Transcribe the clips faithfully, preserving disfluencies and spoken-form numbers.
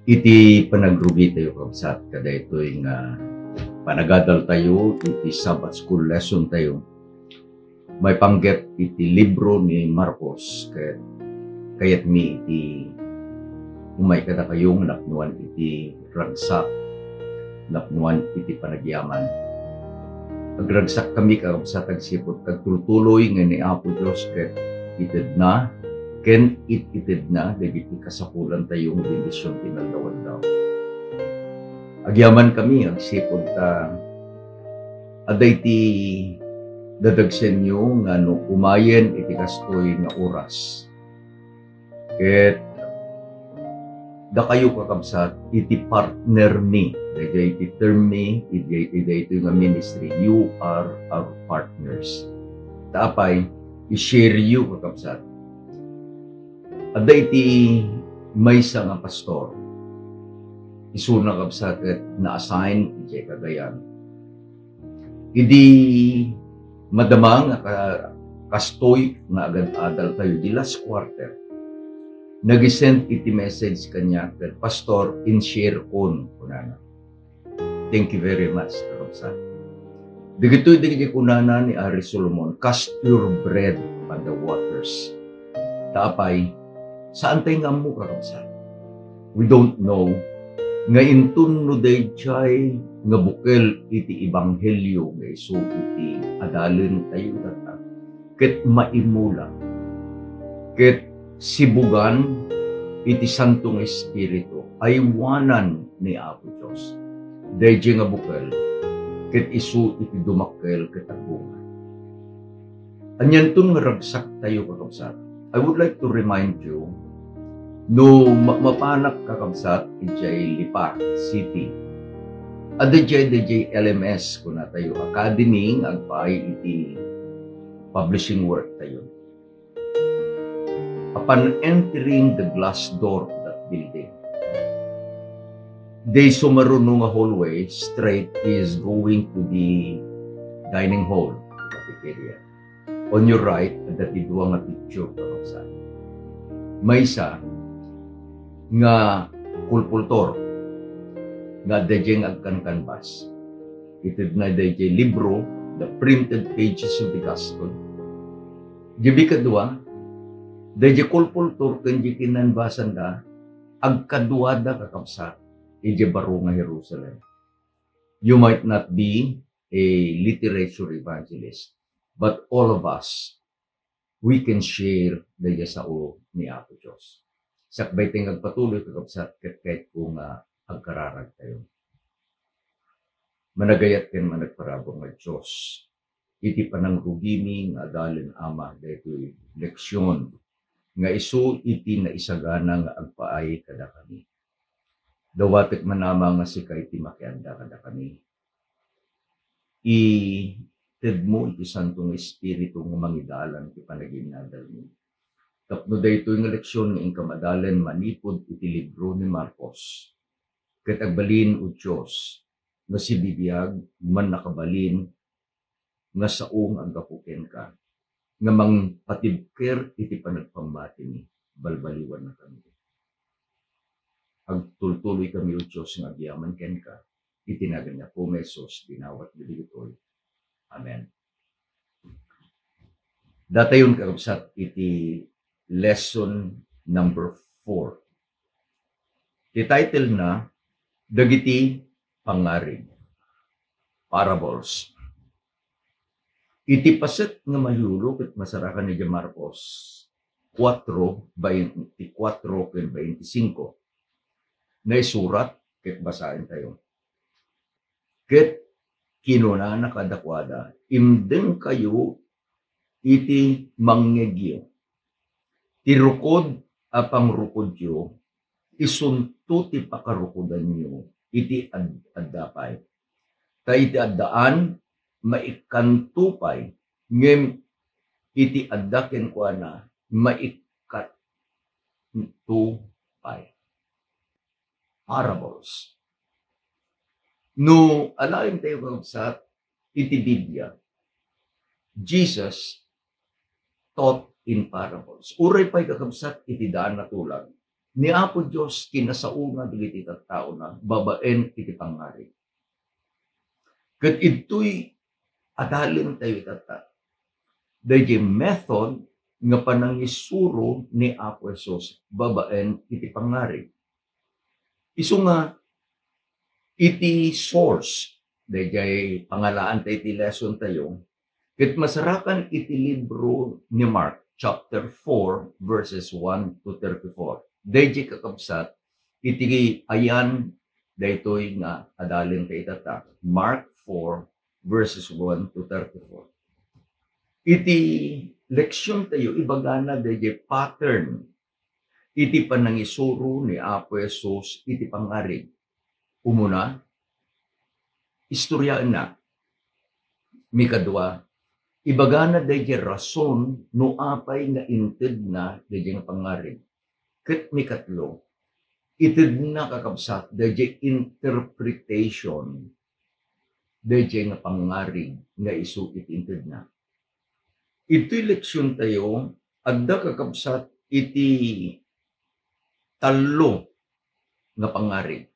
Iti panagrugitayo, kabsat, kadaytoy nga panagadaltayo iti Sabbath School lesson tayo, maipanggep iti libro ni Marcos, ket kayatmi iti umay kadakayo nga napnuan iti ragsak, napnuan iti panagyaman. Agragsakkami, kakabsat, agsipud ta agtultuloy nga ni Apo Dios ket itedna ken it-itedna dagiti kasapulantayo nga bendision ti inaldaw-aldaw. Agyamankami agsipud ta adda iti dadagsenyo nga no umayen iti kastoy nga oras. Ket dakayo, kakabsat, iti partner mi, daydiay iti term mi, iti, iti daytoy nga ministry, you are our partners. Ta apay, i-share yo, kakabsat. Adda iti maysa nga pastor, isuna, kabsat, ket na-assign idiay Cagayan. Idi madama nga ka-, kastoy nga agad-adal tayo di last quarter, nag-send iti message kaniak ket, "Pastor, in-share kon," kunana. Thank you very much, kakabsat. Dagitoy dagiti kunana ni Ari Solomon, "Cast your bread upon the waters." Ta apay, saan tay nga ammo, kakabsat. We don't know nga inton no daydiay nga bukel iti ebanghelio nga isu iti adalen tayo itatta, ket maimula, ket sibugan iti Santo nga Espiritu, aywanan ni Apo Dios daydiay nga bukel, ket isu iti dumakkel ket agbunga. Anianton nga ragsak tayo, kakabsat? I would like to remind you, no ma-, mapanak, kakabsat, idiay Lipa City, adda idiay, adda idiay L M S, kuna tayo, academy nga agpaay iti publishing work tayo. Upon entering the glass door of that building, they sumaruno nga hallway straight is going to the dining hall, cafeteria. On your right, adda ti dua nga picture, kakabsat. Maysa nga kulpultor nga adda diay nga agkankanbas. Itedna daydiay libro, The Printed Pages of the Gospel. Diay kadua, daydiay kulpultor ken diay kinanbasanda, agkaduada, kakabsat, idiay baro nga Jerusalem. You might not be a literature evangelist, but all of us, we can share daydiay sao ni Apo Dios. Sakbay tay nga agpatuloy, kakabsat, ket kayatko nga agkararag tayo. Managayat ken managparabur nga Dios, iti panangrugimi nga adalen, Ama, daytoy leksion nga isu iti naisagana nga agpaay kadakami. Dawatek man, Ama, nga sika iti makianda kadakami. Itedmo iti Santo nga Espiritu nga mangidalan ti panaginadalmi. Tapno daytoy nga leksion nga inka madalen manipud iti libro ni Marcos, ket agbalin, O Dios, nga sibibiag, mannakabalin nga sao nga aggapu kenka, nga mangpatibker iti panagpammatimi, balbaliwannakami. Agtultuloy kami, O Dios, nga agyaman kenka, iti nagan ni Apo Jesus, dinawat dagitoy. Amen. Datayon, kakabsat, iti lesson number four. Ti title na, Dagiti Pangngarig, Parables. Iti paset nga mayulo ket masarakan idiay Marcos kuatro, baintikwatro ken baintisingko. Naisurat ket basaentayo. Ket kinunana kadakuada, "Imdengkayo iti mangngegyo. Ti rukod a pangrukodyo, isunto ti pakarukodanyo iti ad-, adda pay. Ta iti addaan, maikkanto pay, ngem iti adda kenkuana, maikkatto pay." Parables. No alaentayo, kakabsat, iti Biblia, Jesus taught in parables. Uray pay, kakabsat, iti daan a tulag, ni Apo Dios kinasaona dagiti tattaona babaen iti pangngarig. Ket idtoy adalentayo itatta. Daydiay method nga panangisuro ni Apo Jesus babaen iti pangngarig. Isu nga, iti source, daydiay pangalaanta iti lesson tayo, ket masarakan iti libro ni Mark, chapter four, verses one to thirty-four. Daydiay kakabsat, iti ayan daytoy nga adalentayo itatta. Mark four, verses one to thirty-four. Iti leksion tayo, ibagana daydiay pattern iti panangisuro ni Apo Jesus iti pangngarig. Umuna, istoryaenna. Mikadua, ibagana daydiay rason no apay nga intedna daydiay nga pangngarig. Ket mikatlo, itedna, kakabsat, daydiay interpretation daydiay nga pangngarig nga isu iti intedna. Iti leksion tayo, adda, kakabsat, iti tallo nga pangngarig.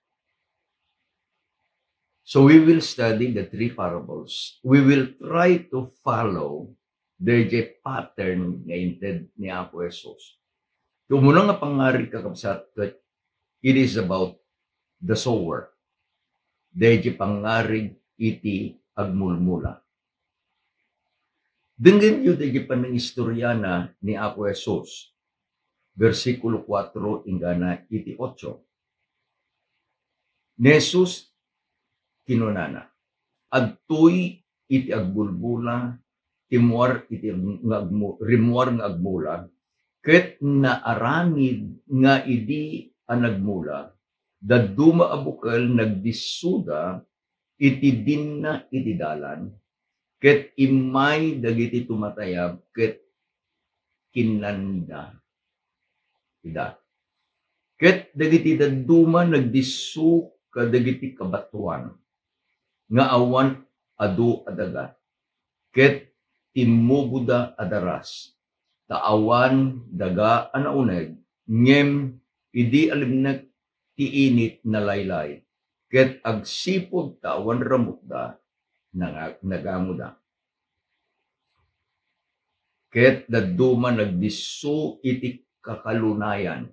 So we will study the three parables. We will try to follow daydiay pattern nga inted ni Apo Jesus. Ti umuna nga pangngarig, kakabsat, ket it is about the sower. Daydiay pangngarig iti agmulmula. Denggenyo daydiay panangistoryana ni Apo Jesus, bersikulo kuatro inggana iti otso. Ni Jesus kinunana, adtoy iti agmulmula, rimmuar iti ag-, nga agmu-, rimmuar nga agmula, ket naaramid nga idi a nagmula, dadduma a bukel nagdissuda iti dinna iti dalan, ket immay dagiti tumatayab ket kinnanda ida. Ket dagiti dadduma nagdisso kadagiti kabatoan nga awan adu a daga, ket timmuboda a daras, ta awan daga a nauneg, ngem idi alimnek ti init nalaylay, ket agsipud ta awan ramutda, nanga-, nagangoda. Ket dadduma nagdisso iti kakalunayan,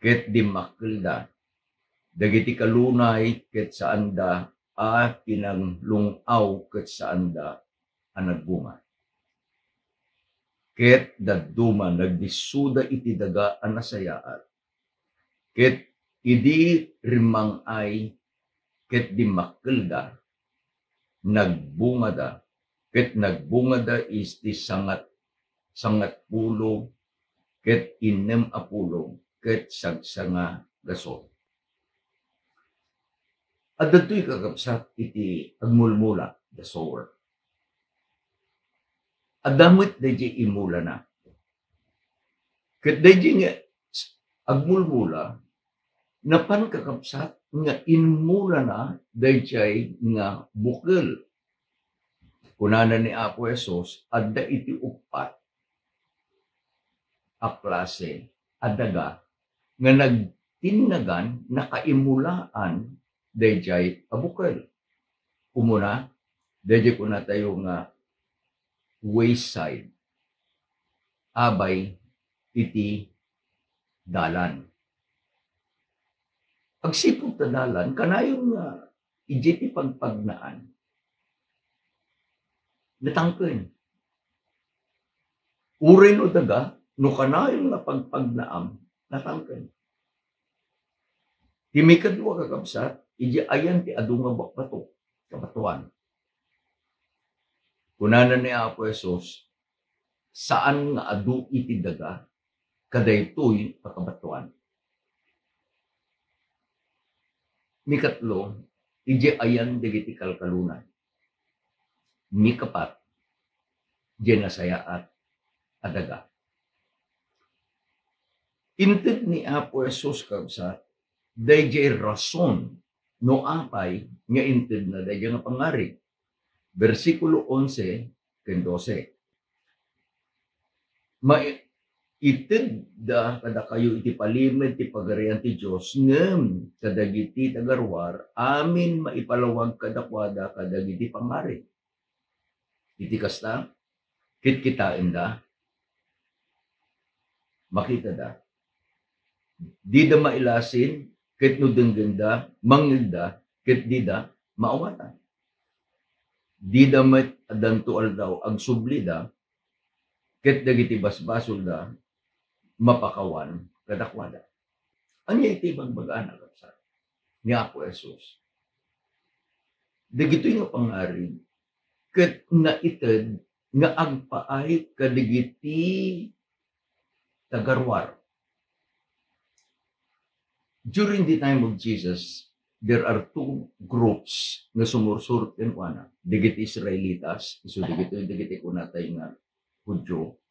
ket dimmakkelda. Dagiti kalunay ket saanda a pinanglung-aw ket saanda a nagbunga. Ket dadduma nagdissuda iti daga a nasayaat. Ket idi rimmang-ay ket dimmakkelda, nagbungada, ket nagbungada iti sangat, sangatpulo ket innem a pulo ket sagsanga gasol. Adda daytoy, kakabsat, iti agmulmula, the sower. Adda met daydiay imulana. Ket daydiay nga agmulmula, napan, kakabsat, nga inmulana daydiay nga bukel. Kunana ni Apo Jesus, adda iti uppat a klase a daga nga nagtinnagan, nakaimulaan daydiay a bukel. Umuna, daydiay kunatayo nga wayside, abay iti dalan. Agsipud ta dalan, kanayon nga idiay ti pagpagnaan, natangken. Uray no daga, no kanayon nga pagpagnaam, natangken. Ti mikadua, kakabsat, idiay ayan ti adu nga ba-, bato, kabatoan. Kunana ni Apo Jesus, saan nga adu iti daga, kadaytoy a kabatoan. Mikatlo, idiay ayan dagiti kalkalunay. Mikapat, diay nasayaat a daga. Inted ni Apo Jesus, kabsat, daydiay rason no apay nga intedna daydiay nga pangngarig. Bersikulo onse ken dose. Ma-, itedda kadakayo iti palimed ti Pagarian ti Dios, ngem kadagiti tagaruar, amin maipalawag kadakuada kadagiti pangngari. Iti kasta, kitkitaenda, makitada. Dida mailasin, ket no denggenda, mangngegda, ket dida maawatan. Dida met addanto aldaw agsublida, ket dagiti basbasolda mapakawan kadakuada. Ania iti ibagbagaana, kabsat, ni Apo Jesus? Dagitoy nga pangngari ket naited nga agpaay kadagiti tagaruar. During the time of Jesus, there are two groups nga sumursurot kenkuana. Dagiti Israelitas, isu dagitoy dagiti kunatay nga Judio,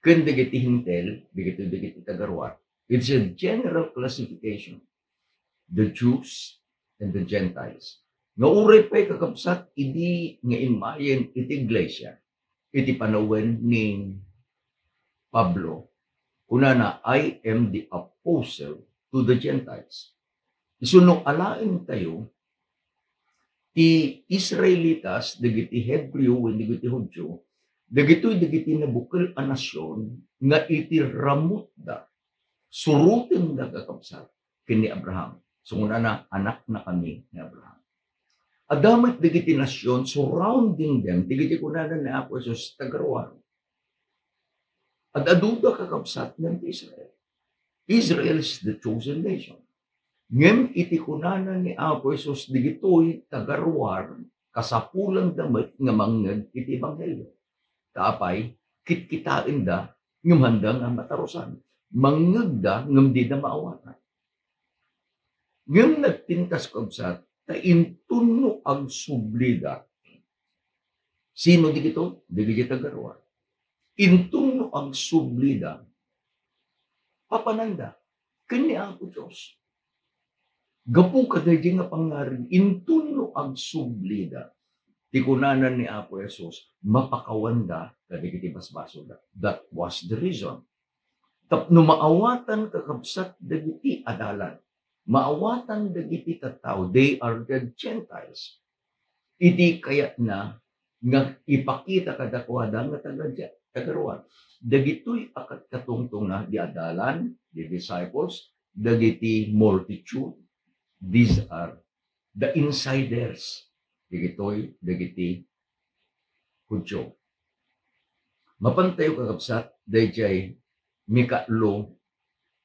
ken dagiti Hentil, dagitoy dagiti tagaruar. It's a general classification, the Jews and the Gentiles. Nga uray pay, kakabsat, idi nga immayen iti iglesia, iti panawen ni Pablo, kunana, "I am the apostle to the Gentiles." Isu no alaentayo, ti Israelitas, dagiti Hebreo, wenno dagiti Judio, dagitoy dagiti nabukel a nasion nga iti ramutda, surotenda, kakabsat, ken ni Abraham. So, kunana, "Anakna kami ni Abraham." Adda met dagiti nasion surrounding them, dagiti kunana ni Apo Jesus, tagaruar. Ad-aduda, kakabsat, ngem ti Israel. Israel is the chosen nation. Ngem iti kunana ni Apo Jesus, dagitoy tagaruar, kasapulanda met nga mangngeg iti ebanghelio. Ta apay, kitkitaenda, ngem haanda nga matarusan. Mangngegda, ngem dida maawatan. Ngem nagpintas, kabsat, ta inton no agsublida, sino dagito? Dagiti tagaruar. Inton no agsublida, papananda ken ni Apo Dios. Gapu kadaydi nga pangngari, inton no agsublida, ti kunana ni Apo Jesus, mapakawanda kadagiti basbasolda. That was the reason. Tapno maawatan, kakabsat, dagiti adalan. Maawatan dagiti tattao, they are the Gentiles. Iti kayatna nga ipakita kadakuada nga taga-, tagaruar. Dagitoy a kat-, katungtungna, di adalan, di disciples, dagiti multitude, these are the insiders. Dagitoy, dagiti Judio. Mapantayo, kakabsat, dayjay mikatlo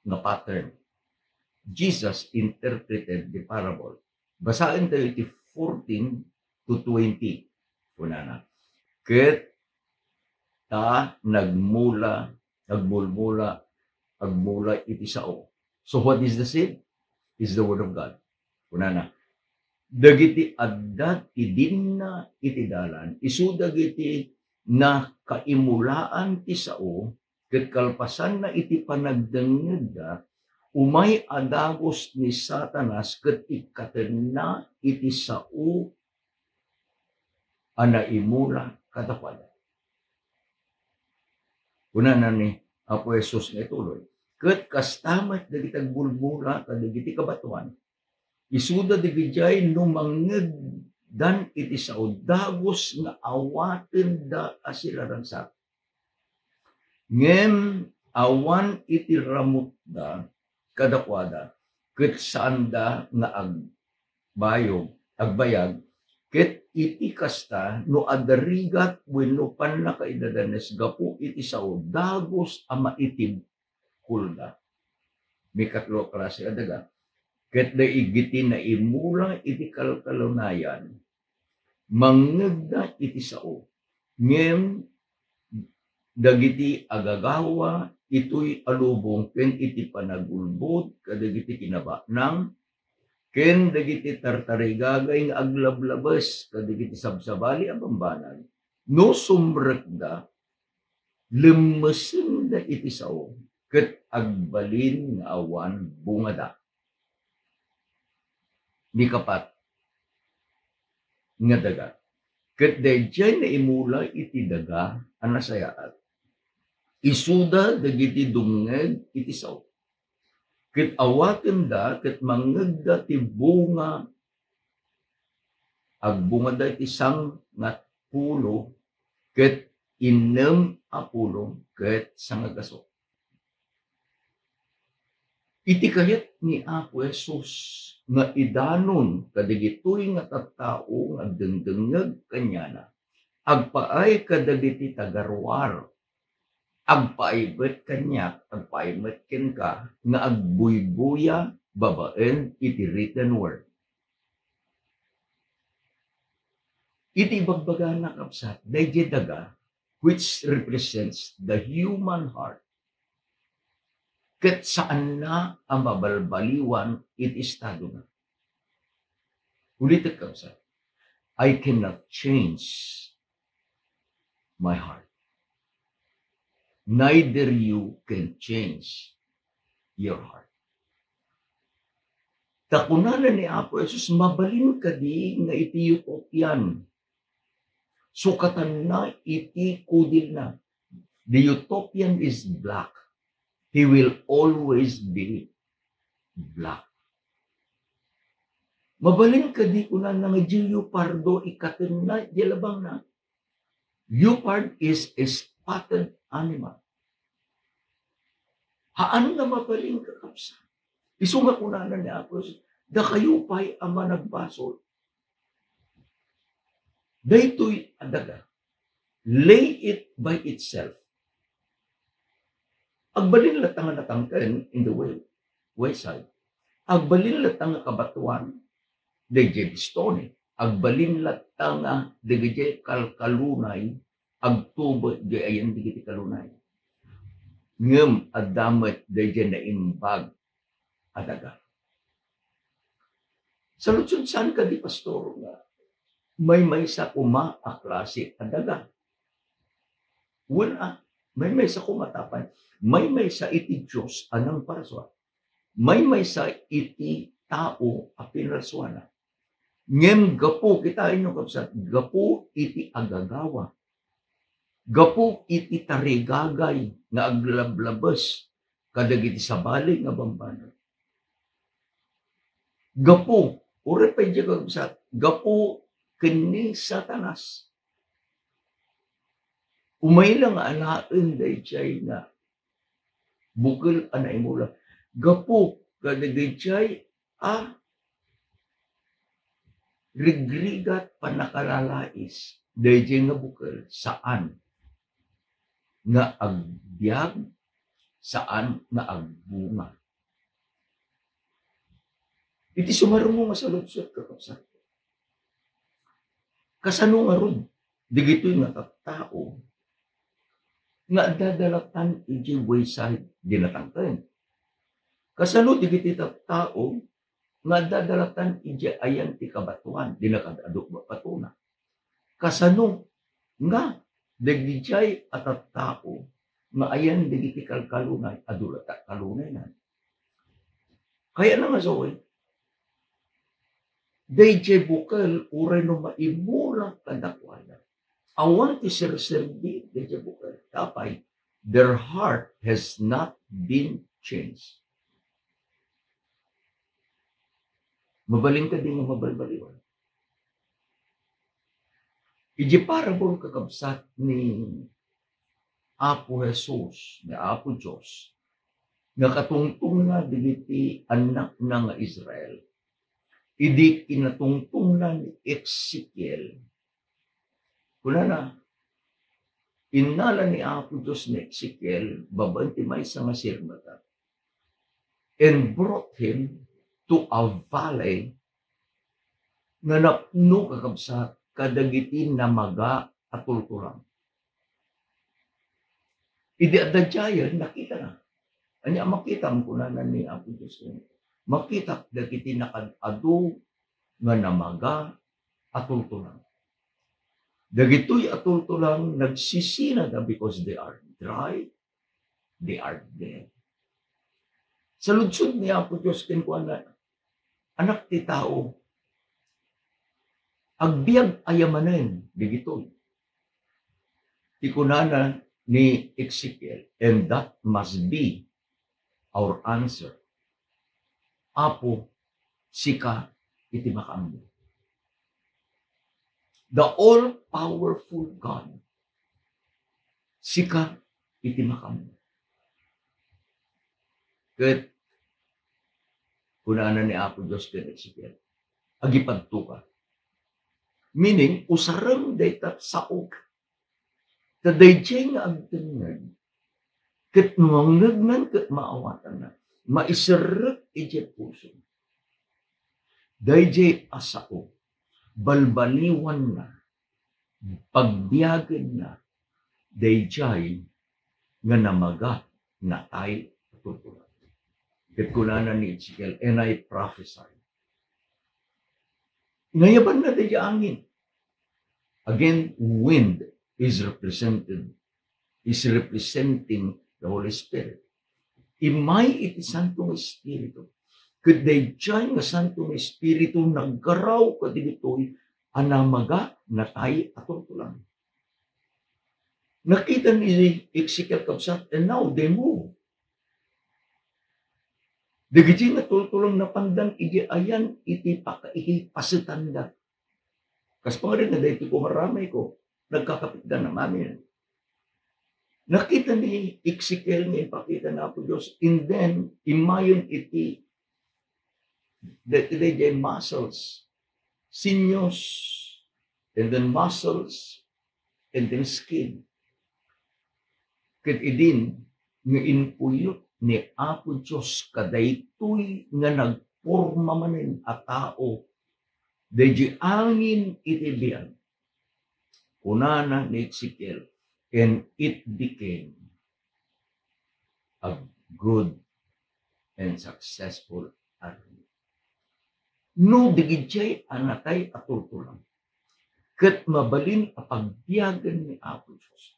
nga pattern. Jesus interpreted the parable. Basaentayo iti fourteen to twenty. Kunana, "Ket ta nagmula, nagmulmula, agmula iti sao." So what is the seed? Is the word of God. Kunana, "Dagiti adda ti dinna iti dalan, isu dagiti nakaimulaan ti sao, ket kalpasanna iti panagdengngegda, umay a dagus ni Satanas ket ikkatenna iti sao a naimula kadakuada." Kunana ni Apo Jesus nga ituloy, "Ket kasta met dagiti agmulmula kadagiti kabatoan, isuda dagijay no mangngegdan iti sao, dagus nga awatenda a siraragsak. Ngem awan iti ramutda kadakuada, ket saanda nga agbayog, agbayag, ket iti kasta, no adda rigat wenno pannakaidadanes gapu iti sao, dagus a maitibkulda." Mikatlo a klase a daga. Ket dagiti naimula iti kalkalunayan, mangngegda iti sao. Ngem dagiti agagawa itoy a lubong ken iti panagulbod kadagiti kinabanang, ken dagiti tartarigagay nga aglablabes kadagiti sabsabali a bambanag, no sumrekda, lemmesenda iti sao, ket agbalin nga awan bungada. Mikapat nga daga. Ket daydiay naimula iti daga a nasayaat. Isuda dagiti dumngeg iti sao, ket awatenda ket mangngegda ti bunga, agbungada iti sangapulo ket innem a pulong ket sangagaso. Iti kayat ni Apo Jesus nga idanon kadagitoy nga tattao nga agdengdengngeg kaniana, agpaay kadagiti tagaruar, agpaay met kaniak, agpaay met kenka nga agbuybuya babaen iti written word. Iti ibagbagana, kabsat, daydi daga, which represents the human heart, ket saanna a mabalbaliwan iti estadona. Ulitek, kabsat, I cannot change my heart. Neither you can change your heart. Ta kunana ni Apo Jesus, mabalin kadi nga iti utopian, sukatanna iti kudilna. The utopian is black. He will always be black. Mabalin kadi kunana nga di leopardo ikatenna di labangna. Leopard is a spotted animal. Haan nga mabalin, kakabsat. Isu nga kunana ni Apo Jesus, dakayo pay a managbasol. Daytoy a daga, lay it by itself. Agbalin latta nga natangken in the way, wayside. Agbalin latta nga kabatoan, daydiay bistoni. Agbalin latta nga dagiti kalkalunay, agtubo idiay ayan dagiti kalunay. Ngem adda met daydiay naimbag a daga. Saludsod, saan kadi, pastor, nga maymaysa koma a klase a daga? Wen a, maymaysa koma tapay. Maymaysa iti Dios a nangparasua. Maymaysa iti tao a pinarsuana. Ngem gapu, kitaenyo, kabsat, gapu iti agagawa, gapu iti tarigagay nga aglablabes kadagiti sabali nga bambanag. Gapu, uray pay diay, kabsat, gapu ken ni Satanas. Umayna nga alaen daydiay nga bukel a naimula. Gapu kadagiti a rigrigat, pannakalalais, daydiay nga bukel, saan nga agbiag, saan nga agbunga. Iti sumaruno nga saludsod, kakabsat, kasano ngarud dagitoy nga tattao nga adda dalatan idiay wayside, di natangken? Kasano dagiti tattao nga adda dalatan idiay ayan ti kabatoan, di nakaad-adu batona? Kasano nga dagijay a tattao nga ayan dagiti kalkalunay, adu latta kalunayna? Kayatna nga sawen, dayjay bukel uray no maimula kadakuada, awan ti serserbi dayjay bukel. Apay? Their heart has not been changed. Mabalin kadi nga mabalbaliwan? Iti parable, kakabsat, ni Apo Jesus, ni Apo Dios, nga katungtongna dagiti annakna nga Israel, idi kinatungtongna ni Ezekiel, kunana, innala ni Apo Dios ni Ezekiel babaen ti maysa nga sirmata and brought him to a valley nga napno, kakabsat, kadagiti namaga a tultulang. Idi adda diayen, nakitana. Ania makitam, kunana ni Apo Dios, makitak dagiti nakaad-adu nga namaga a tultulang. Dagitoy a tultulang nagsisinada because they are dry, they are dead. Saludsod ni Apo Dios kenkuana, Anak ti tao, agbiag aya manen dagitoy? Ti kunana, ni Ezekiel, and that must be our answer. Apo, sika iti makaammo. The all-powerful God, sika iti makaammo. Ket kunana ni Apo Dios ken Ezekiel, "Agipadtoka." Meaning, usarem dayta saok. Ta daydiay nga agtengngeg, ket no mangngegngan ket maawatanna, maiserrek idiay puso. Daydiay a sao, balbaliwanna, pagbiagenna, daydiay nga namaga natay a tultulang. Ket kunana ni Ezekiel, "And I prophesy." Nayabanna daydiay angin. Again, wind is represented, is representing the Holy Spirit. Immay iti Santo nga Espiritu. Ket daydiay nga Santo nga Espiritu naggaraw kadagitoy a namaga natay a tultulang. Nakita ni Ezekiel, kabsat, and now they move. Dagiti nga tultulang napandan idi ayan iti paka-, iti pasetanda. Kas pangarigan, daytoy koma ramay ko, nagkakapitda na amin. Nakita ni Ezekiel nga ipakita ni Apo Dios, and then, immayen iti, the, the, the muscles, sinews, and then muscles, and then skin. Ket idin nga impuyot ni Apo Dios kadaytoy nga nagporma manen a tao, daydi angin iti biag. Kunana ni Ezekiel, "And it became a good and successful army." No, dagiti a natay a tultulang ket mabalin a pagbiagen ni Apo Dios.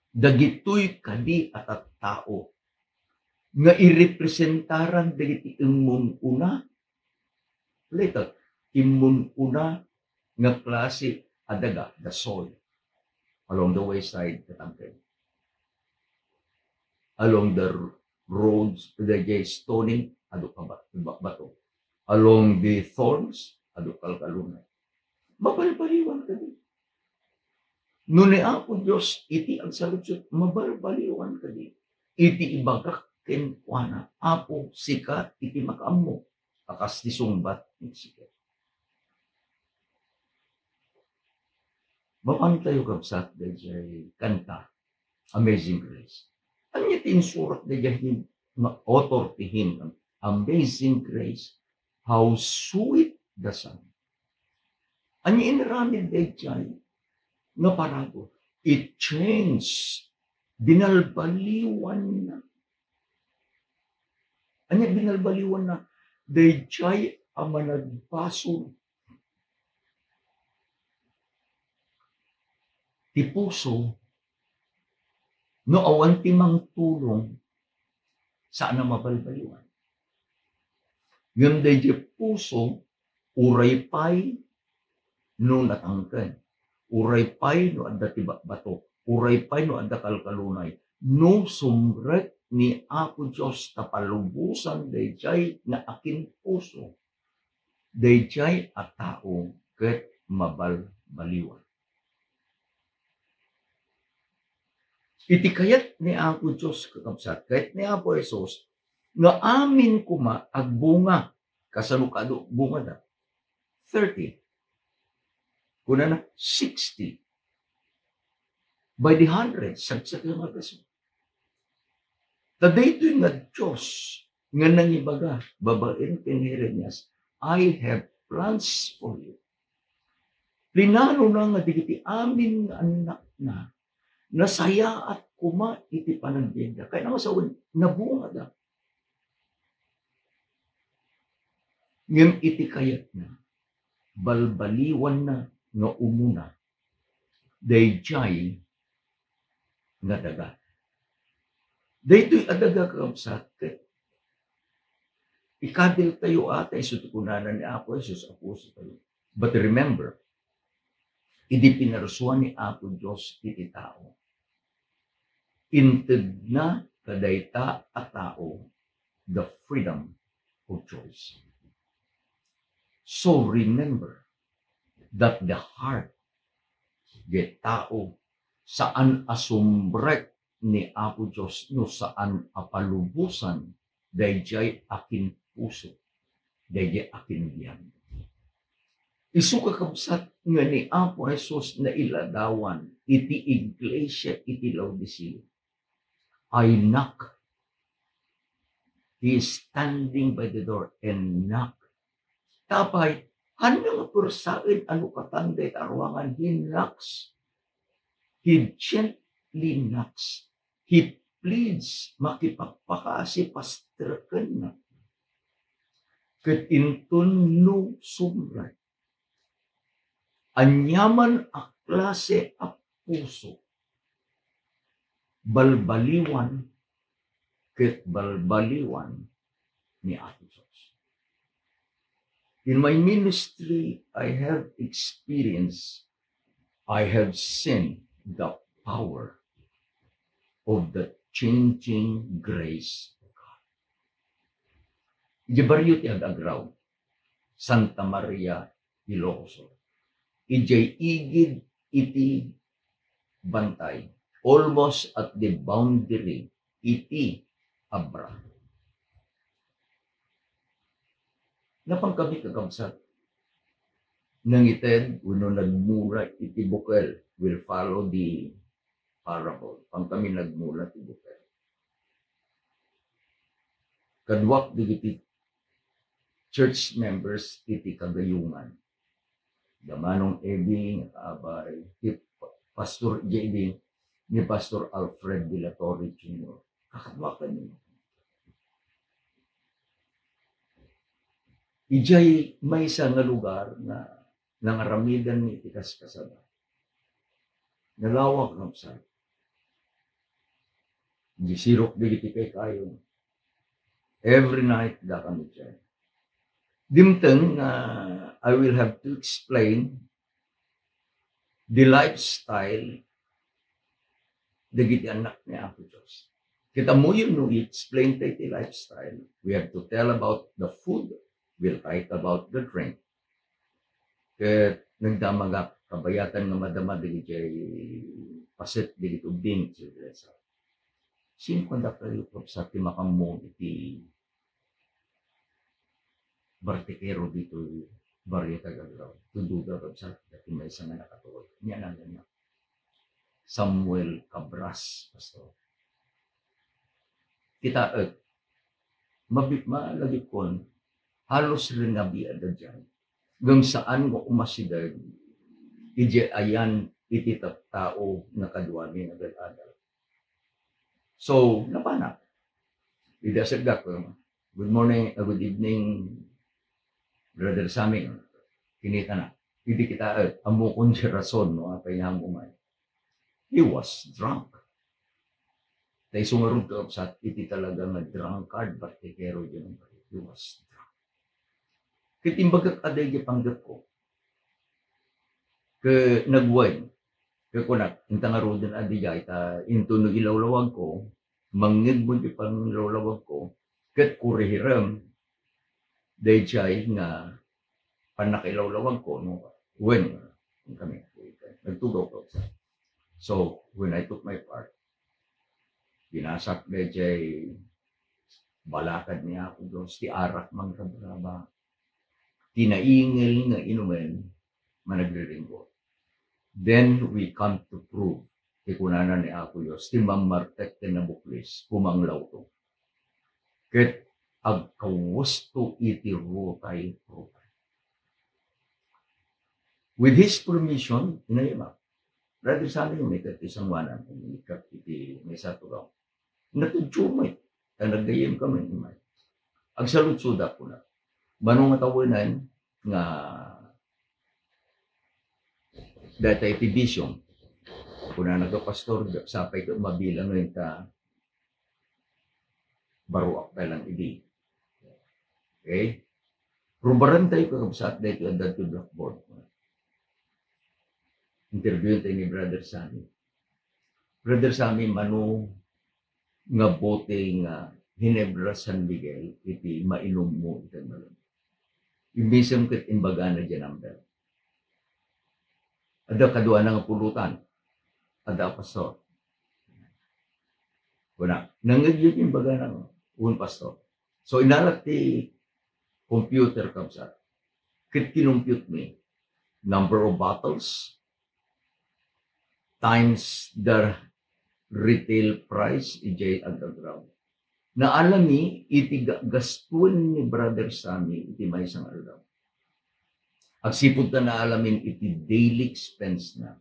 Dagitoy kadi a tattao nga irepresentaran dagiti immun-una, later, immun-una nga klase a daga, the soil, along the wayside, katangken. Along the r-, roads, the stony, adu ka ba-, ba-, bato. Along the thorns, adu kalkalunay. Mabalbaliwan kadi. No ni Apo Dios iti agsaludsod, mabalbaliwan kadi. Iti ibagak kenkuana, "Apo, sika iti makaammo," a kas ti sungbat ni Ezekiel. Mapantayo, kabsat, daydiay kanta, Amazing Grace. Ania ti insurat daydiay hymn, nga author ti hymn, Amazing Grace, how sweet the sound. Ania inaramid daydiay nga paragon? It changed. Binalbaliwanna. Ania binalbaliwanna? Daydiay a managbasol ti puso, no awan ti mangtulong, saan a mabalbaliwan. Ngem daydiay puso, uray pay no natangken, uray pay no adda ti ba-, bato, uray pay no adda kalkalunay, no sumrek ni Apo Dios ta palubosan daydiay nga akinpuso, daydiay a tao ket mabalbaliwan. Iti kayat ni Apo Dios, kakabsat, kayat ni Apo Jesus, nga amin koma agbunga. Kasano kado bungada? Thirty. Kunana, sixty. By the hundred, sagsakay nga agasem. Ta daytoy nga Dios nga nangibaga babaen ken Jeremias, "I have plans for you." Plinanona nga dagiti amin nga annakna, nasayaat koma iti panagbiagda. Kayatna nga sawen, nabungada. Ngem iti kayatna, balbaliwanna nga umuna daydiay nga daga. Daytoy a daga, kakabsat, ket ikadiltayo a ta isu ti kunana ni Apo Jesus a pusotayo. But remember, idi pinarsuan ni Apo Dios iti tao, Intedna kadayta a tao the freedom of choice. So remember that the heart, the tao, saan a sumrek ni Apo Dios no saan a palubosan daydiay akinpuso, daydiay akinbiag. Isu, kakabsat, nga ni Apo Jesus nailadawan iti iglesia iti Laodicea. "I knock." He is standing by the door and knock. Tapay, haan nga puersaen a nukatan dayta a ruangan. He knocks. He gently knocks. He pleads, makipagpakasi, pasterken. Ket inton no sumrek, aniaman a klase a puso, balbaliwan ket balbaliwan ni Apo Dios. In my ministry, I have experienced, I have seen the power of the changing grace of God. Idiay barrio ti Ag-agraw, Santa Maria, Ilocos Sur. Idiay igid iti bantay, almost at the boundary iti Abra. Napankami, kakabsat, nangited wenno nagmula iti bukel, will follow the parable. Napankami nagmula ti bukel. Kaduak dagiti church members iti Kagayungan. Da Manong Eddie nga kaabay, ti Pa-, Pastor J D, ni Pastor Alfred de la Torre Junior. Kakaduakan. Idiay maysa nga lugar nga nangaramidan iti kaskasaba. Nalawag, kakabsat. Di sirok dagiti kaykayo. Every night, da kami diay. Dimteng nga I will have to explain the lifestyle dagiti annak ni Apo Dios. Ket ammoyo, no i-explain tayo ti lifestyle, we have to tell about the food, we'll write about the drink. Ket nagdamagak, kabayatan nga madama dagiti paset dagiti ubbing, Sir Teresa. Sino kanda kayo, kakabsat, ti makammo iti bartikero ditoy barrio ti Ag-agraw? Tududa, kakabsat, dati maysa nga nakatulog. Ania naganna? Samuel Cabras, Pastor. Kitaek, mabi-, malagipkon, halos rengabi a daydiay. Ngem saan nga umasideg idiay ayan iti tattao nga kaduami nga agad-adal. So, napanak. Idi asagdak, "Good morning, uh, good evening, Brother Sammy." Kinitana. Idi kitaek, ammokon ti rason no apay nga umay. He was drunk. Ta isu ngarud, kakabsat, iti talaga nga drunkard, bartikero, he was drunk. Ket imbagak a daydi panggepko. Ket nagwen. Ket kunak, inta ngaruden a daydiay, ta intono ilawlawagko, mangngegmo ti panlawlawagko, ket kurihirem daydiay nga pannakailawlawagko, no? Wen, kami, nagtugawko. So, when I took my part, binasak daydiay balakad ni Apo Dios, ti arak mangkabraba, ti naingel nga inumen, managriringgor. Then we come to prove, ti kunana ni Apo Dios, ti mammartek ken nabuklis, kumanglawto. Ket agkawusto iti rutay-rutay. With his permission, inayma. Brother Sammy, umikat ti sangoanan, umikat iti maysa a tugaw. Natudyo met, ta naggayyem kami, imay. Agsaludsodak, kuna. Mano nga tawenan nga dayta iti vision. Kunana, "Pastor, sapay ket mabilang ngayon ta baruak ta lang idi." Okay? Rubaran tayo, kakabsat, daytoy adda ti blackboard. Interview tayo ni Brother Sammy. "Brother Sammy, mano nga bote nga Ginebra San Miguel iti mainummo iti malem. Immisem ket imbagana diay number. Adda kaduana nga pulutan. Adda a pastor. Kuna, nangngegyo ti imbagana, "Un, pastor." So, inalak ti computer, kabsat. Ket kinumputmi, number of bottles times the retail price, idiay ag-agraw. Naalami iti ga-, gastuen ni Brother Sammy iti maysa nga aldaw. Agsipud ta naalamin iti daily expense na.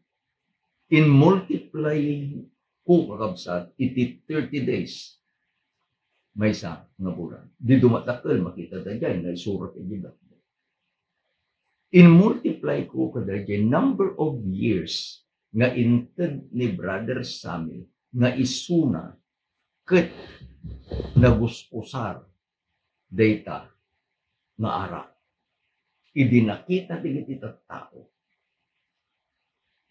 In multiply ko, kakabsat, iti thirty days, maysa nga bulan. Di dumadakkel, makita ta diay, naisurat iti blackboard. In multiply ko kadaydiay number of years nga inted ni Brother Sammy nga isuna ket nagus-usar dayta nga arak. Idi nakita dagiti tattao,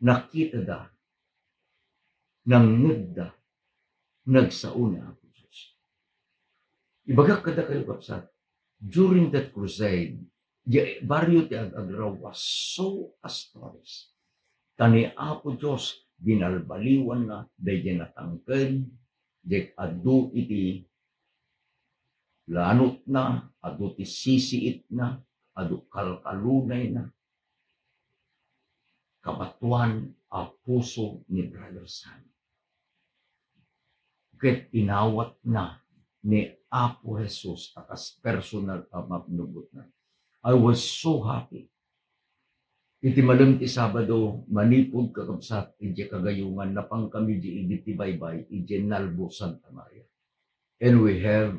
nakitada, nangngegda, nagsao ni Apo Dios. Ibagak kadakayo, kabsat, during that crusade, di barrio ti ag-agraw was so astonished. Ta ni Apo Dios, binalbaliwanna daydiay natangken, di adu iti lanotna, adu ti sisiitna, adu kalkalunayna, kabatoan a puso ni Brother Sammy. Ket inawatna ni Apo Jesus a kas personal a mapnubotna. I was so happy. Iti malem ti Sabado, manipud, kakabsat, idiay Cagayungan, napankami idi, idi ti baybay, idiay Nalbo, Santa Maria. And we have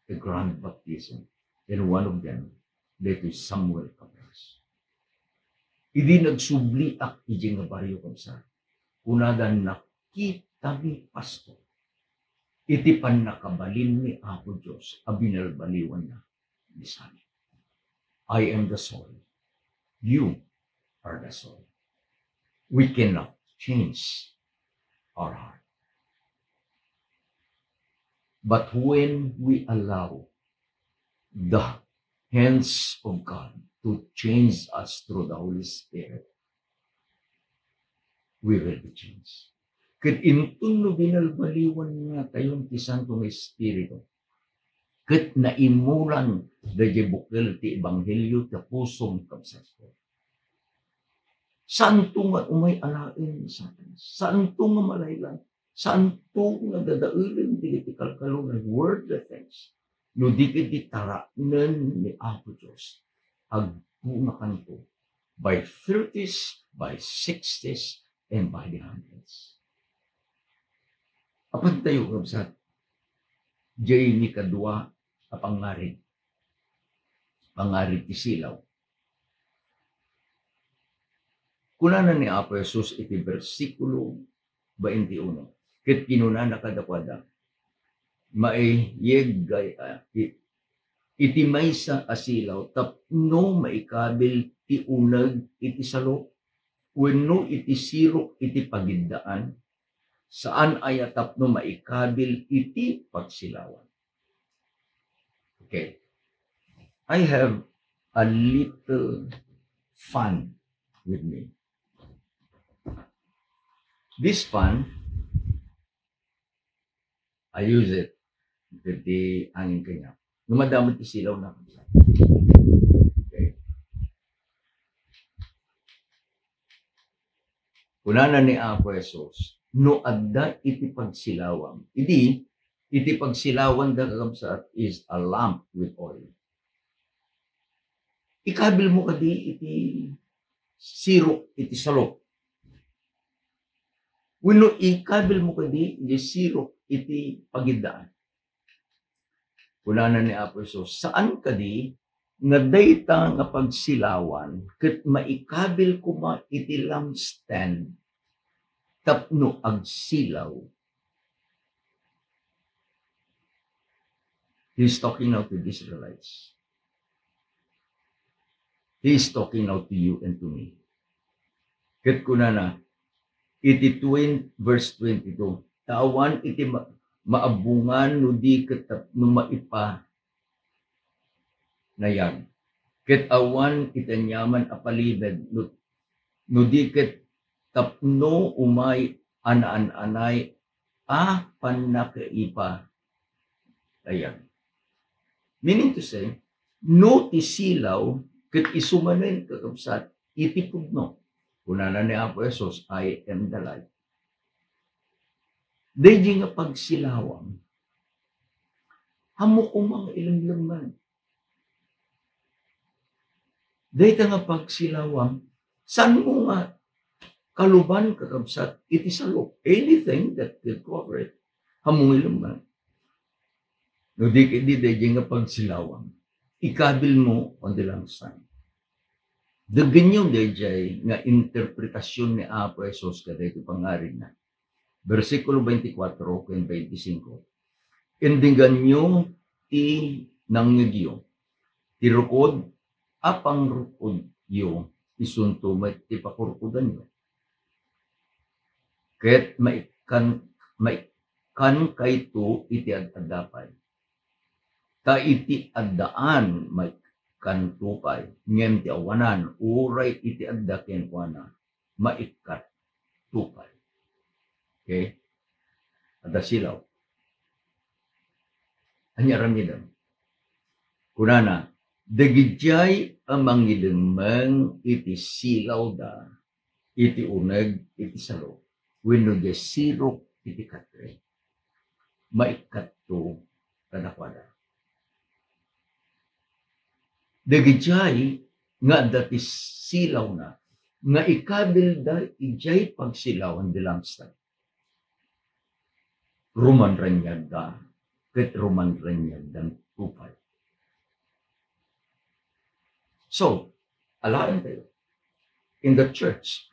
a grand baptism. And one of them, that is Samuel Cabras. Idi nagsubliak idiay nga barrio, kabsat, kunada, nakitami, pastor, iti pannakabalin ni Apo Dios a binalbaliwanna ni Sammy. "I am the soil. You are the soil." We cannot change our heart. But when we allow the hands of God to change us through the Holy Spirit, we will be changed. Ket inton no binalbaliwannatayon ti Santo nga Espiritu, ket naimulan daydiay bukel ti ebanghelio ti pusom, kabsasko. Saanto nga umay alaen ni Satanas. Saanto nga malaylayan. Saanto nga dadaelen dagiti kalkalunay, worldly things. No di ketdi taranen ni Apo Dios, agbunakanto by thirties, by sixties, and by the hundreds. Apantayo, kabsat, diay ni kadua a pangngarig. Pangngarig ti silaw. Kunana ni Apo Jesus iti bersikulo twenty-one, ket kinunana kadakuada, "Maiyeg gayam, ah, i-, iti maysa a silaw tapno maikabil ti uneg iti salok, wenno iti sirok iti pagiddaan, saan aya tapno maikabil iti pagsilawan?" Okay. I have a little fan with me. This fan, I use it with the angin kanya. No madamot ti silaw na. Okay. Kunana ni Apo Jesus, no adda iti pagsilawam. Idi, iti pagsilawanda, kakabsat, is a lamp with oil. Ikabil mo kadi iti sirok iti salok. Wenno ikabil mo kadi iti sirok iti pagiddaan. Kunana ni Apo Jesus, saan kadi nga dayta nga pagsilawan ket maikabil koma iti lampstand tapno agsilaw? He's talking now to the Israelites. He is talking now to you and to me. Ket kunana, iti twen-, verse twenty-two, ta awan iti ma-, maabungan no di ket tapno maipanayag. Ket awan iti aniaman a palibed no, no di ket tapno umay anaan-anay a pannakaipa. Ayan. Meaning to say, no ti silaw, ket isu manen, kakabsat, iti pudno. Kunana ni Apo Jesus, "I am the light." Daydi nga pagsilawam, ammok koma nga ilemlemmeng. Dayta nga pagsilawam, saan mo nga kaluban, kakabsat, iti salok? Anything that will cover it, ammok nga ilemlemmeng. No di ket di daydi nga pagsilawam, ikabil mo on the lampstand. Denggenyo daydiay nga interpretasion ni Apo Jesus kadaytoy pangngarig na. Bersikulo twenty-four ken twenty-five. Indeganyo ti nangngegyo. Ti rukod a pangrukodyo, isunto met ti pakurkodanyo. Ket maikkan-, maikkankayto iti ad-adda pay. Ta iti addaan, maikkanto pay, ngem ti awanan, uray iti adda kenkuana, maikkanto pay. Okay? Adda silaw. Ania aramidem? Kunana, dagidiay a mangilemmeng iti silawda, iti uneg iti salok, wenno diay sirok iti katre, maikkatto kadakuada. Dagidiay nga adda ti silawna, nga ikabilda idiay pagsilawan ti lampstand, rumanraniagda, ket rumanraniagdanto pay. So, alaen tayo. In the church,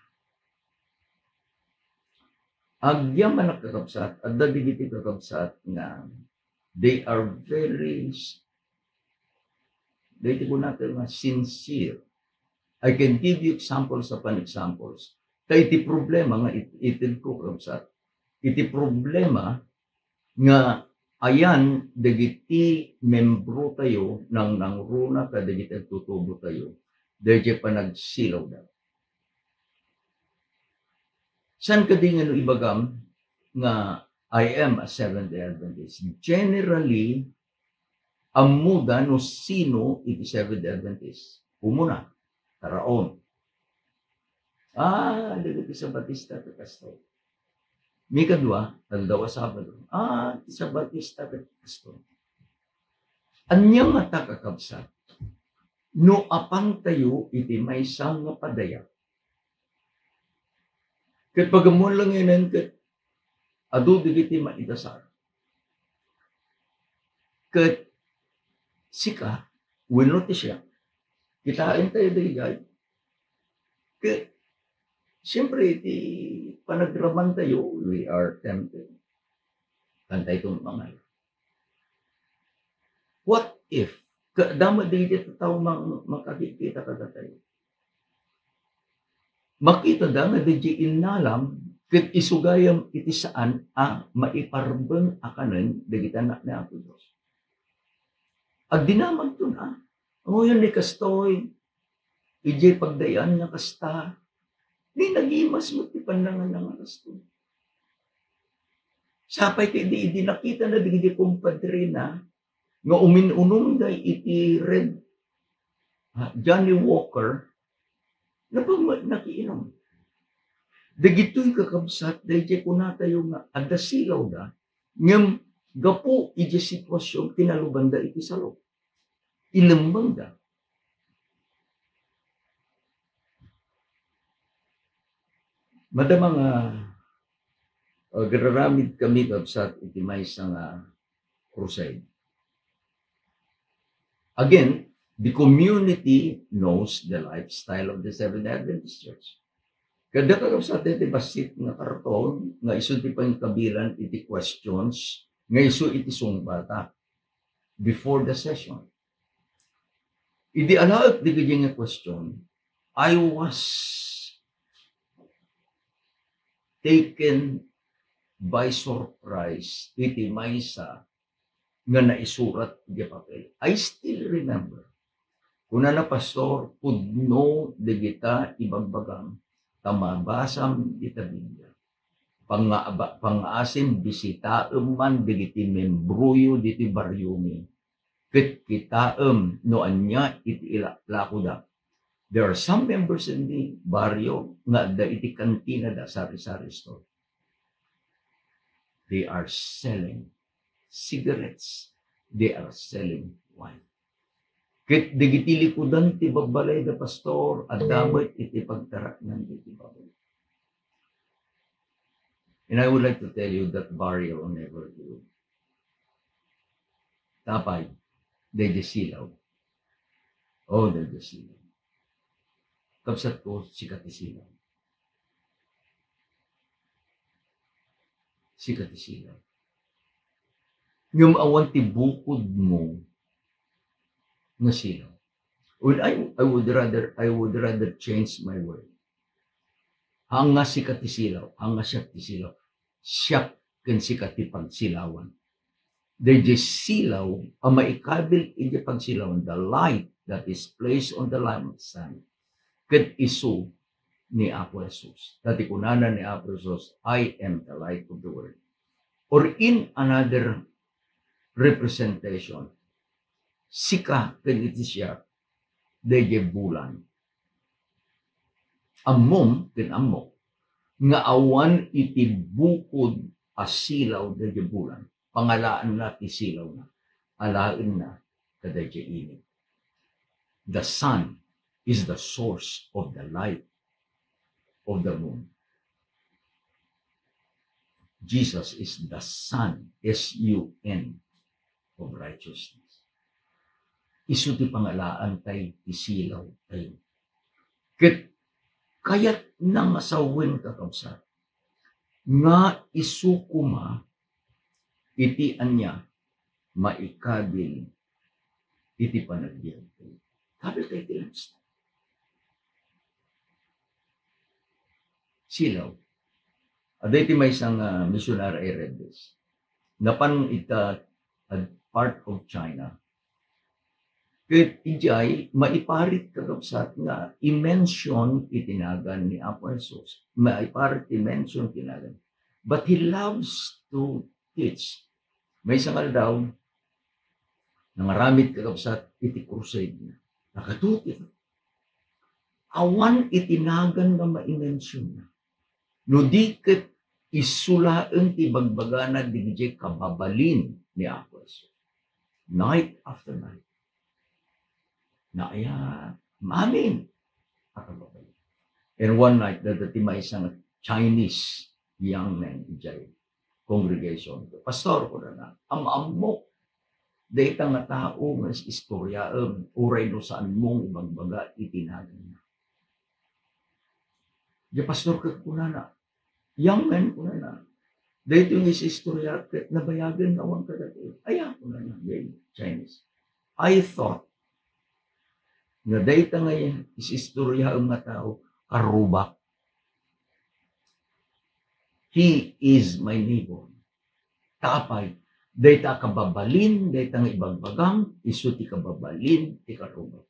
agyamanak, kakabsat, adda dagiti kakabsat nga they are very s-, dagiti kunatayo nga sincere. I can give you examples upon examples. Ta iti problema nga it-, itedko, kakabsat, iti problema nga ayan dagiti membrotayo, nangnangruna kadagiti agtutubotayo, daydiay panagsilawda. Saan kadi nga no ibagam nga I am a Seventh-day Adventist? Generally, ammoda no sino iti Seventh-day Adventist. Umuna, taraon. Ah, dagiti Sabatista ti kastoy. Mikadua, aldaw a Sabado. Ah, ti Sabatista ti kastoy. Ania ngata, kakabsat, no apantayo iti maysa nga padaya? Ket pag-ammoan langinen ket adu dagiti maidasar. Ket sika, wenno ti siak, kitaentayo daydiay. Ket, siyempre, iti panagramantayo, we are tempted. Kantayto mangayo. What if, ka-, dama dagiti tattao mang-, makakita kadatayo? Makitada nga daydiay innalam ket isu gayam iti saan a maiparbeng a kanen dagiti annak ni Apo Dios. Agdinamagton a, "Ngayon ni kastoy, idiay pagdayaan nga kasta, di nagimas met ti pannanganna nga kastoy." Sapay ti idi, idi nakitana dagiti kumpadrena nga umin-unumda iti Red, ah, Johnnie Walker, napag-, nakiinum. Dagitoy, kakabsat, daydiay kunatayo nga adda silawda, ngem gapu iti sitwasyon, kinalubanda iti salok. Ilemmengda. Madama nga, ah, agraramid kami, kabsat, iti maysa nga crusade. Again, the community knows the lifestyle of the Seventh-day Adventist Church. Kada kakabsat ti bassit nga karton nga isu ti pangkabilan iti questions nga isu iti sungbata before the session. Idi alaek dagiti nga question, I was taken by surprise iti maysa nga naisurat iti papel. I still remember. Kunana, "Pastor, pudno dagita ibagbagam ta mabasam ita Biblia. Panga-, pangaasim, bisitaem man dagiti membroyo diti bariomi. Ket kitaem no ania iti ilaklakoda." There are some members in the barrio nga adda iti kantinada, sari-sari store. They are selling cigarettes. They are selling wine. Ket dagiti likudan ti babbalayda, Pastor, adda met iti pagtaraknan iti baboy. And I would like to tell you that barrio never grew. Tapay, daydi silaw. Oh, daydi silaw. Kabsat ko, sika ti silaw. Sika ti silaw. Ngem awan ti bukod mo nga silaw. Well, I, I would rather, I would rather change my word. Haan nga sika ti silaw, haan nga siak ti silaw. Siak ken sika ti pagsilawan. Daydi silaw a maikabil iti pagsilawan, the light that is placed on the lampstand, ket isu ni Apo Jesus. Ta ti kunana ni Apo Jesus, "I am the light of the world." Or in another representation, sika ken iti siak, daydi bulan. Ammom ken ammok nga awan iti bukod a silaw daydi bulan. Pangalaanna ti silawna. Alaenna kadaydi init. The sun is the source of the light of the moon. Jesus is the sun, S U N, of righteousness. Isu ti pangalaantay ti silawtayo. Ket kayatna nga sawen, kakabsat, nga isu koma iti ania, maikabil iti panagbiag. Kabil tayo iti lampstand. Silaw. Adda iti maysa nga missionary, I read this. Napan ita a part of China. Ket idiay, maiparit, kakabsat, nga i-mention iti nagan ni Apo Jesus. Maiparit i-mention iti nagan. But he loves to teach. Maysa nga aldaw, nangaramid, kakabsat, iti crusade na. Nakatuti. Awan iti nagan nga mai-mention na. No di ket isu laeng ti ibagbagana dagiti kababalin ni Apo Jesus. Night after night. Naayat, maamin a kababalin. And one night, adda ti maysa nga Chinese young man idiay congregation. "Pastor," kunana, "am-ammok dayta nga tao nga is-istoriaem, uray no saanmo nga ibagbaga iti naganna." Di pastor ket kunana, "Young man," kunana, "daytoy nga is-istoriaek ket nabayagen nga awan kadatayo." "Aya?" kunana, "Daydi Chinese." "I thought nga dayta nga is-istoriaem nga tao, karrubak. He is my neighbor." Ta apay, dayta a kababalin, dayta nga ibagbagam, isu ti kababalin ti karrubak.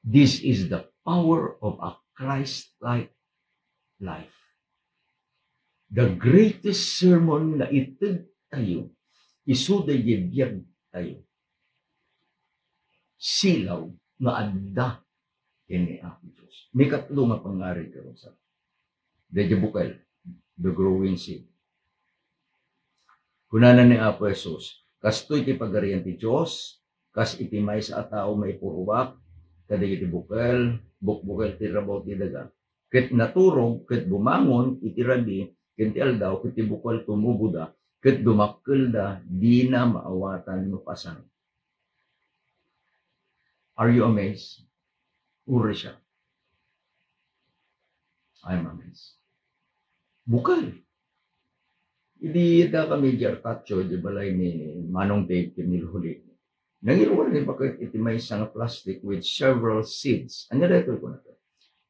This is the power of a Christ-like life. The greatest sermon nga ited tayo, isu daydi biag tayo. Silaw nga adda ken ni Apo Dios. Mikatlo nga pangngarig, kakabsat. Daydi bukel, the growing seed. Kunana ni Apo Jesus, "Kastoy ti Pagarian ti Dios, kas iti maysa a tao maipurubak kadagiti bukel, bukbukel ti rabaw ti daga. Ket naturog, ket bumangon iti rabii ken ti aldaw, ket ti bukel tumuboda, ket dumakkelda, dina maawatan no pasan." Are you amazed? Uri siya. I'm amazed. Bukel. Idi adda kami di Artacho, di balay ni Manong Dave Camilo Huli. Nangiruar ni baket iti maysa nga plastic with several seeds. Ania daytoy, kunana?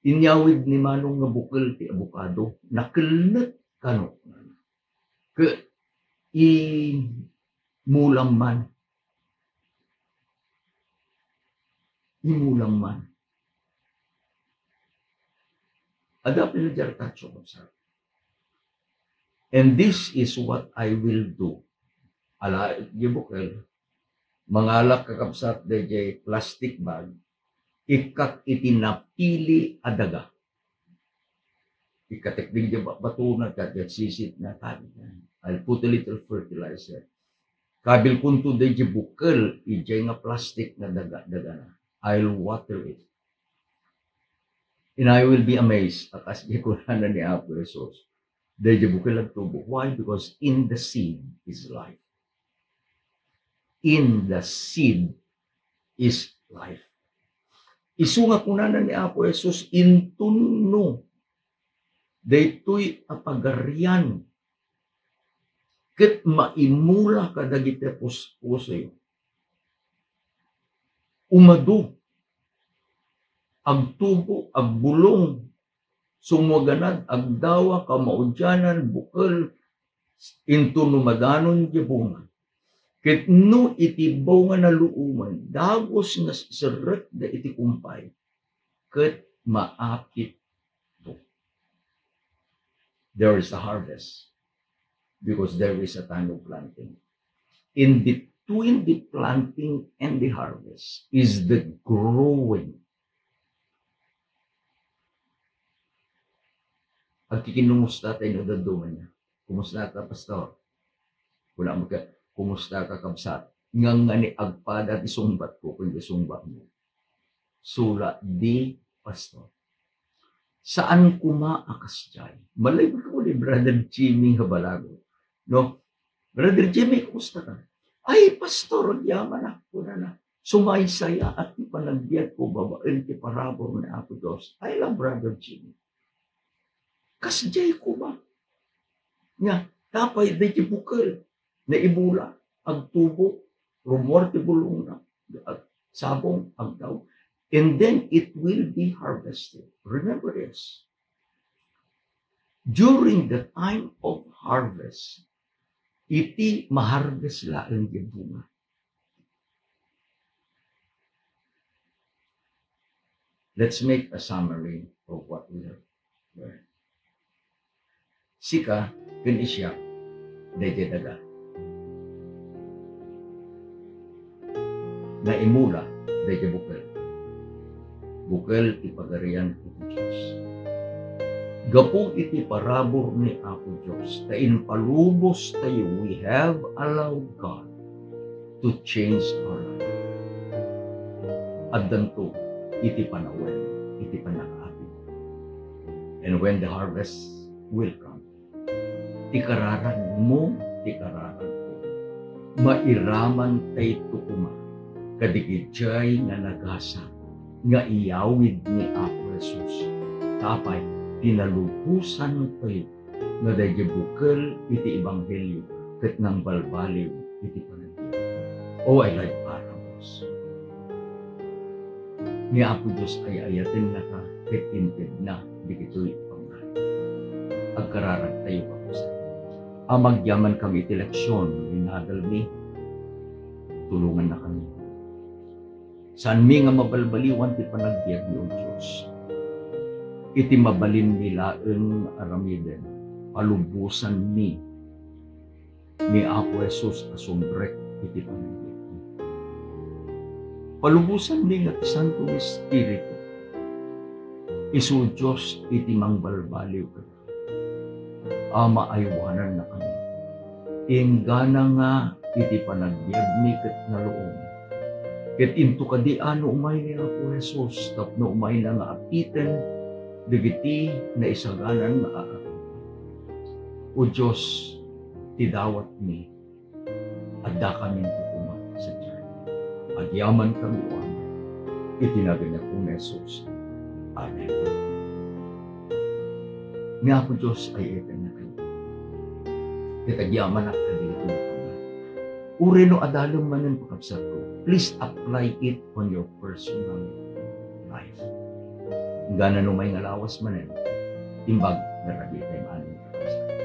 Inyawid ni Manong nga bukel ti abokado. Nakelnet kano. Ket imulam man. Imulam man. Adda pay diay retacho, kabsat. "And this is what I will do." Ala, diay bukel. Mangalak, kakabsat, daydiay plastic bag. Ikkak iti napili a daga. Ikkatek diay ba-, batona, ket agsisitna, "I'll put a little fertilizer." Kabilkonto daydiay bukel, idiay nga plastic nga daga-, dagana. "I'll water it. And I will be amazed," a kas diay kunana ni Apo Jesus. Daydiay bukel agtubo. Why? Because in the seed is life. In the seed is life. Isu nga kunana ni Apo Jesus, "Inton no daytoy a pagarian ket maimula kadagiti puspusoyo, umadu, agtubo, agbulong, sumuganad, agdawa, kamaudianan, bukel, inton no madanon diay bunga. Ket no iti bungana luomen, dagus nga serrekda iti kumpay, ket maapitto." There is a harvest because there is a time of planting. In between the planting and the harvest is the growing. Agkikinnumusta tayo no dadduma niya. "Kumusta ka, Pastor?" Kuna mo ka, "Kumusta ka, kabsat?" Ngangani agpada ti sungbat ko, ken ti sungbat mo. Sula di Pastor. Saan koma a kasdiay. Malay ko ni Brother Jimmy nga balago. No? "Brother Jimmy, kumusta ka?" "Ay, Pastor, agyamanak," kunana. "Sumaysayaat ti panagbiag ko babaen ti parabur ni Apo Dios." I love Brother Jimmy. Kasdiay koma. Nga, tapay daydi bukel, naimula, agtubo, rumuar ti bulongna, ag-, sabong, agdaw. And then it will be harvested. Remember this. During the time of harvest, iti ma-harvest laeng ti bunga. Let's make a summary of what we have learned. Sika ken siak, daydiay daga. Naimula daydiay bukel. Bukel ti Pagarian iti Dios. Gapu iti parabur ni Apo Dios, ta impalubos tayo, we have allowed God to change our life. Addanto iti panawen, iti pannakaapit. And when the harvest will come, ti kararagmo, ti kararagko, mairaman tayto koma kadagiti nga nagasa nga iyawid ni Apo Jesus. Tapay, pinalubosan tayo nga daydi bukel iti ebanghelio ket nangbalbaliw iti panagbiag. Oh, I like parables. Ni Apo Dios ay-ayatennaka ket intedna dagitoy a pangngarig. Agkararag tayo, kakabsat. Agyamankami iti leksion, inadalmi, tulongannakami. Saanmi nga mabalbaliwan ti panagbiagmi, O Dios. Iti mabalinmi laeng aramiden, palubosanmi ni Apo Jesus a sumrek iti panagbiagmi. Palubosanmi nga ti Santo Espiritu, isu Dios iti mangbalbaliw kadakami. Ama, aywanannakami. Inggana nga iti panagbiagmi ket naluom. Ket into kadi a no umay ni Apo Jesus tapno umayna nga apiten dagiti naisaganan nga aaramidenna. O Dios, ti dawatmi, addakaminto koma sadiay. Agyamankami, O Ama, iti nagan ni Apo Jesus. Amen. Ni Apo Dios ay-ayatennakayo. Ket agyamanak kadagiti nga pangngarig. Uray no adalem manen, kakabsatko, please apply it on your personal life. Inggana no umay nga lawas manen, imbag nga raditay manen, kakabsat.